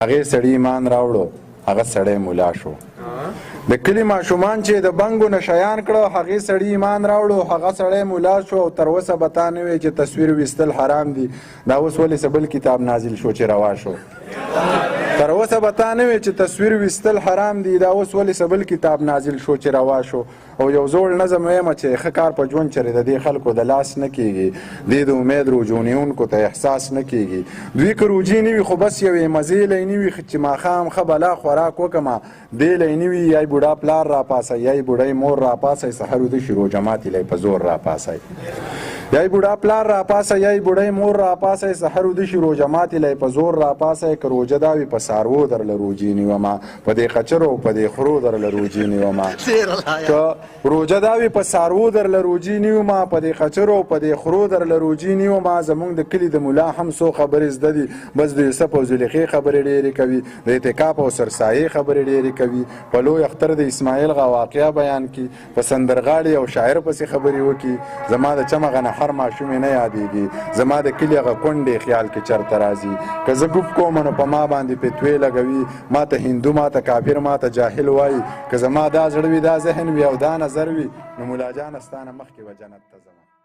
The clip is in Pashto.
هغې سړي ایمان راوړو، هغه سړی ملا شو. د کلي ماشومان چې د بنګو نه شیان کړو، هغې سړي ایمان راوړو، هغه سړی ملا شو. او تر اوسه به تا نه وی چې تصویر ویستل حرام دي، دا اوس ولې څه بل کتاب نازل شو چې روا شو؟ تر اوسه به تا نه وی چې تصویر ویستل حرام دي، دا اوس ولې څه بل کتاب نازل شو چې روا شو؟ او یو زوړ نظم وایم چې ښه کار په ژوند چرې د دې خلکو د لاس نه کیږي، دې د امید روجونیونکو ته احساس نه کیږي. دوی که روجې نه وي خو بس یوې مزې لی نه وي، چې ماښام ښه بلا خوراک وکمه دې لی نه وي. یا یې بوډا پلار راپاسئ، یا یې بوډۍ مور راپاسئ، سحر ویده شي روژه ماتي لی په زور راپاسئ. یا یې بوډا پلار راپاسئ، یا یې بوډۍ مور راپاسئ، سحر ویده شي روژه ماتي لی په زور راپاسئ. که روژه دا وي په څاروو درله روژې نیومه، په دې قچرو او په دې خرو درله روژې نیومه. که روژه دا وي په څاروو درله روژې نیومه، په دې قچرو او په دې خرو درله روژې نیومه. زمونږ د کلي د ملا هم څو خبرې زده دي، بس د یوسف او زلیخې خبرې ډېرې کوي، د اعتکاف او سرسایې خبرې ډېرې کوي، په لوی اختر د اسماعیل غا واقعه بیان کړي، په سندرغاړي او شاعر پسې خبرې وکړي. زما د چم هغه نحر ماشومې نه یادېږي، زما د کلي هغه کونډې خیال کې چرته راځي. که زه ګوپ کوم نو په ما باندې فتوې لګوي، ما ته هندو، ما ته کافر، ما ته جاهل وایي. که زما دا زړه وي، دا ذهن وي او دا نظر وي، نو ملا جانه ستا نه مخکې به جنت ته ځم.